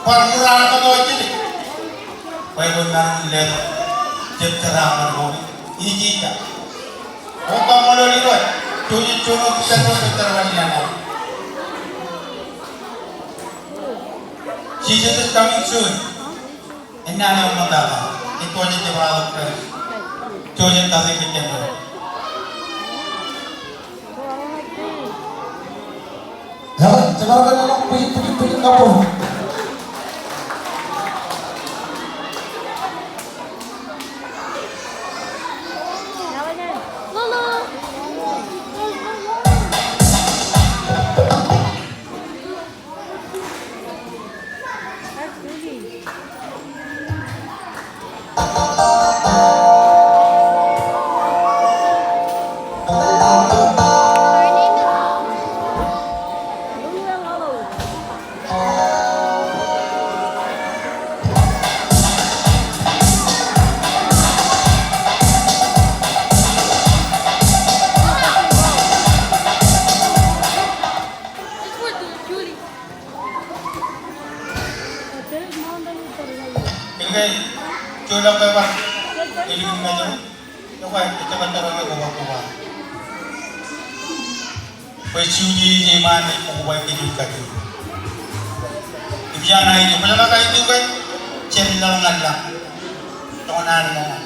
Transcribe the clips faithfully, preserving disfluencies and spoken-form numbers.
Bar ṃōrā ḷọk ilo jete. Bwe kwōn maroñ in letok jebjeraaṃṃan ko ijjija. Kwōn kaṃṃoolol Irooj, juon, juon eo ej jar eo ej jar eo ej jar eo. Jesus is coming soon. Ennaan eo ṃōttata, ej pojak jebra ḷọk Kraist. Juon eo ej tata eo ej jar eo. Eḷap, jemaroñ ke ḷọk bwijin, bwijin, bwijin, kabbokbok. Kōn ke, juon ḷọk ke bar ilikin Mājro, ekwe, ejjab jar eo me koba koba. Bwe Julie ej ṃaan ej koba kōj kajju. Im ijeṇ aō, kwōjeḷā kajju ke, jen laḷ ñan lañ. Toñan ṃōñā.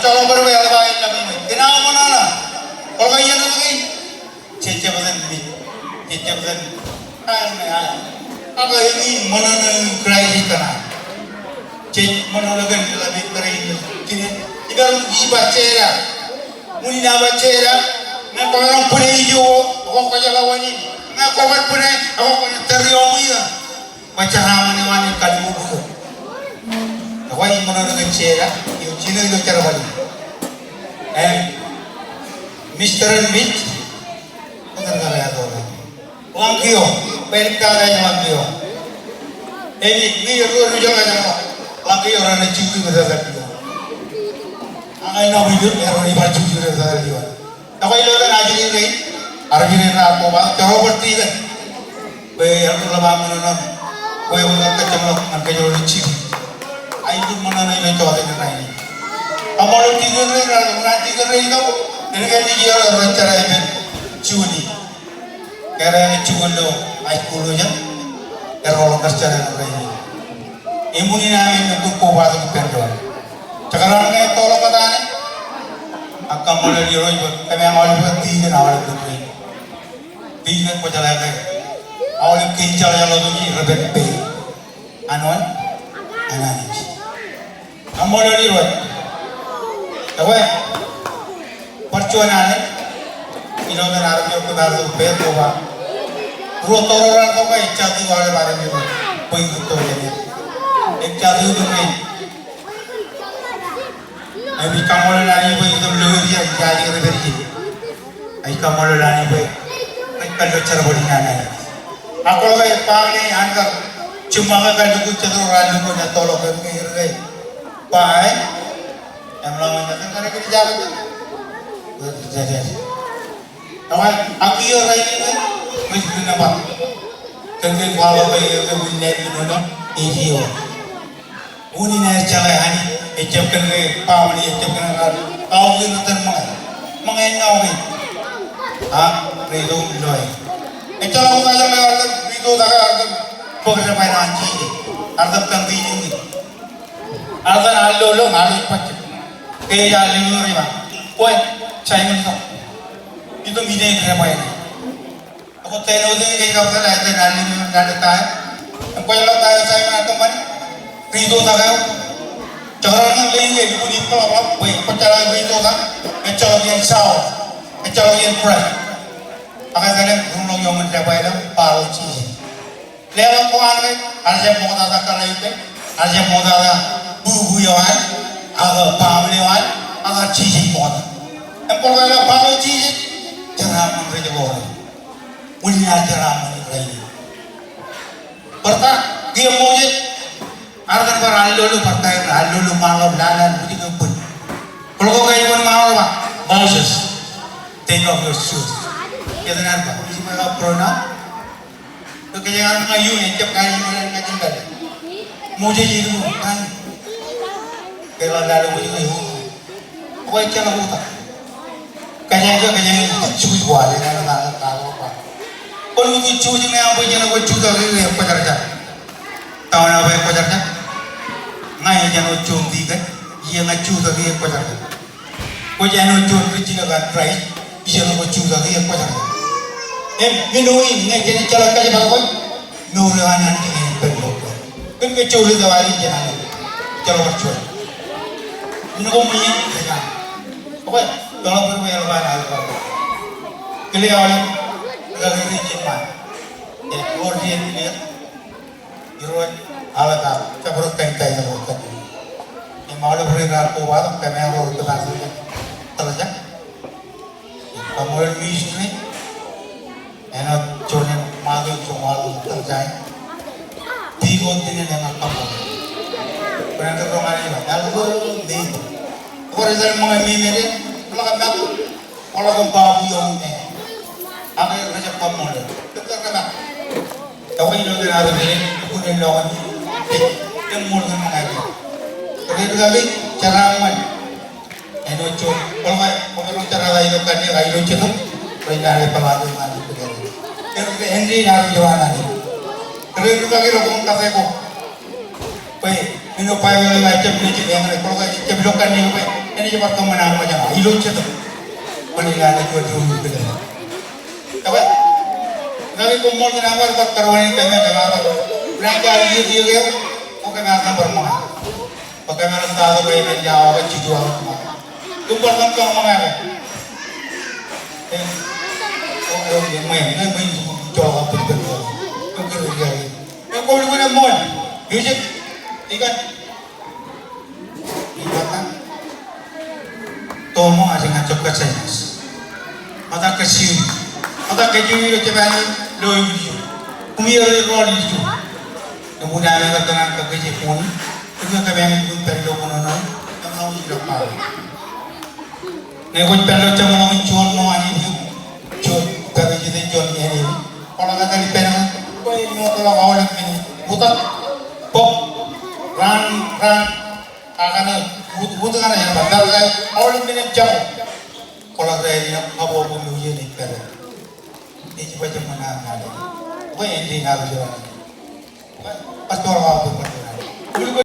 Joḷọk bwe eḷap aō ḷap in. Kōn aō ṃōṇōṇō. Kwō ḷọk iien eo kein. Jej jab etan mej. Jej jab etan. Ak eñin ṃōṇōṇō in Kraist ej kōṇaan. Jej ṃōṇōṇō kōn ḷap in kōrā in. Kiin ibar ij ba jeḷā. Unin aō ba jeḷā. Ñe kwōmaroñ bwinōj ijo, kwō kwōjeḷā wāween. Ñe kwō bar bwinōj, kwō kwōn tōre ioṃ iiō. Bwe jeraaṃṃan eo an en kalliṃur bukot. Ekwe ij ṃōṇōṇō kōn jeḷā, eo jino ilo jerbal in. Im, Mister and Miss, etan kake atoḷọk. Ḷañ kiiō, bwe ej tata ej ḷañ kiiō. Im, ij, ij ruo ruo jeḷā jeḷā. Ḷañ kiiō raṇe jukjuk ri tata kiiō. Ak āinwōt ij ruo ij bar jukjuk ri tata kiiō. Ekwe ilo etan ajri rein, armej rein raar koba, jọrọ bar tikōn. Bwe eḷap ḷap aō ṃōṇōṇō, bwe kwōj kajjioñ ḷọk ñan kōjro ilo jibū. Ak ij ṃōṇōṇō ilo jota in rainin. Kaṃṃoolol tikōn rein, raar, raar tikōn rein ilo, kōnke ej ro rej jera ippān Juni. Kōrā ej jikuuḷ ilo high school eo jān, erro ḷọk kar jera rainin. Im unin aō men eo kwōj kobatok ippān doon. Jekdọọn ñe ettoḷọk kōtaan, ak kaṃṃoolol Irooj bwe kōm aolep kōn tikōn aolep kōn rein. Tikōn kwōjeḷā ke aolep kein jeḷājeḷātok rej pād peiṃ. An wōn? An Anij. Kaṃṃoolol Irooj. Ekwe, bar juon alen, ilo etan armej eo kōm ar tok peiṃ koba. Ruo tọro raar tok ke ejjab aolep armej eo bwe itok jān e. Ejjab aolep. Im ij kaṃṃoolol Anij bwe itok lewōj er, ijaje er pād ijin. Ij kaṃṃoolol Anij bwe rej kar lo jerbal in an Anij. Ak kwō ke ba ñe an kar jiṃṃa ke kar lukkuun jet ro raar lukkuun ettoḷọk kōn ke er ke ba e. Im ḷak ṃōn jet kar kar kar jabōt. Ekwe, ak kiiō rainin, rej ri nōbar. Kōn ke kwaḷọk ke er ke unin aer ṃōṇōṇō, ej eo. Unin aer jeḷā Anij, ejjab kōn ke baaṃle, ejjab kōn ke raar kaokwe ri tōl ṃōñā. Ṃōñā ennọ kein. Ak rej itok loe. Ejjeḷọk ṃōñā jeḷā armej ri itoitak, armej bōk debwāāl an Jisōs. Armej continue. Armej ar lo lo, armej bajjek. Ke ej ar lo lo ri ba. Bwe, Saimōn itok. Itok ine debwāāl. Ak āinwōt eñin kōj kab tōl, āinwōt an limem naan ta eo. Im kwōjeḷā ta eo Saimōn ear tok ṃani. Ri itoitak eo. Jekdọọn ñan ḷein ke lukkuun ippaḷapḷap bwe kwōjeḷā ri itoitak. Ejjeḷọk iien Saul. Ejjeḷọk iien Kraist. Ak etal im ruṃḷọk iuṃwin debwāāl eo, follow Jesus. Leḷọk ko an ke, ear jab ṃoktata kōrā ippān, ear jab ṃoktata bubu eo an, ak baaṃle eo an, ak ear Jisōs ṃokta. Im kwō ḷọk ilo follow Jesus, jeraaṃṃan rej ḷoore. Unin aer jeraaṃṃan rainin. Bar ta, kiiō Moses, ear kar bar allolo bar ta, allolo ṃaanḷọk, lale, bwijin ke bōd. Kwō ḷọk ke ej wōn ṃaanḷọk ba, Moses, take off your shoes. Etan ear ba, ij ba pronoun. Ke kōjeañ ar ṃōñā iuṃwin, ejjab kain iuṃwin, ejjab kain iuṃwin. Moses ej illu, kain. Ke ḷak lale bwijin ke bōd. Kwōj jeḷā oktak. Kōjeañ ke, kōjeañ ke, Jewish wa, etan ear ba, etan ear ba. Kwōn Jewish ñe aṃ bwe jenaaj kwōj Jewish ke kwōjarjar. Ta wōn aō bwe kwōjarjar? Ña ij āinwōt juon tikōn, ijeṇ ña Jewish ke kwōjarjar. Kwōj āinwōt juon ri jilōk an Kraist, ijeṇ kwōj Jewish ke kwōjarjar. Im, men eo in, ñe jenaaj jeḷā kōjparok eo, mour eo an Anij en pād ilo kōj. Kōn ke Jewish eo an Anij en Anij. Jeḷā bar juon. Im ko ṃwiin, ej an. Ekwe, jeḷā bar ṃwiin, ej an. Kile aolep, ri kaki ri jilōk ṃaan. Ej, ewōr ri en kile. Irooj, aolep aō, jabdewōt kain ta eo rej kōtōpar. Im aolep ri raar kobatok, kōm ro rej kōtōpar, tōl jān. Kaṃṃoolol ministry, āinwōt juon in ṃato in joñoul ḷalem tōl jān. Piko tinen eñin kaṃṃoolol. Bwe en kōtōpar ilo, āinwōt me. Kōtōpar ilo ṃōñā me me de, ḷak ṃato. Kwō ḷak im ba bwe iuṃwin e. Ak rej jab kaṃṃoolol. Kōtōpar ṇe ṃae. Ekwe ilo etan armej eo, lukkuun en lo ñan e. Eṃṃool ñan ṃōñā e. Ri kaki, jeraaṃṃan. Āinwōt juon, kwō ḷak, kwō ḷak jeraaṃṃan ilo kanniōk, ilo jetōb. Rej naan e peḷaato ñan e. Ri, ri, ri, ri, ri kaki ro koṃ kate ko. Bwe, men eo Baibōḷ eo ejjab, ejjab, ejjab ilo kanniōk bwe. Enaaj bar kōṃṃan aṃ ṃōjṇọ ilo jetōb. Kwōn ilo aō juon juon ippān. Ekwe, ña ij koṃṃool kōn aṃ bar kōrọọlḷọk kōm, kōm bar. Ña ij iiō iiō ke, o kōm bar kōṃṃan. Bwe kōm bar kōṃṃan bwe enaaj awa ke jilu awa. Kōm bar kōṃṃan ke. E, o, o, e, ṃool, e, ṃool, jọḷọk aō pād, pād, pād. Kōm kōrā iiō. E, kwōn lukkuun ṃool. Music. Ikan. Ikan. Tōmak ej ñan jab kajjioñ. Ṃōttan kajjioñ. Ṃōttan kajjioñ ilo jebān eo lo ilju. Kumi eo rej rọọl ilju. Eṃōj aō kōttar ñan kōj ej kōṇaan. Kōj ej kōmān in kōn pād ilo kōnono. Kōmān in ilo kōnono. Ñe kwōj pād ilo jeṃḷọkin juon ṃōñā in, juon pād ilo juon āne in. Kwō ḷak etal ippān eok, kwōj ṃootḷọk aolep men in. Utak, bōk, raan, raan, ak kaṇe, ut, ut kaṇe, ej ba, bar kae, aolep men in jab. Kwō ḷak rainin, kab bōk ilo iien ej pād. Ej ba jeṃṃan an ṇe. Bwe en di ṇa ro jera. Pastor, aolep men in.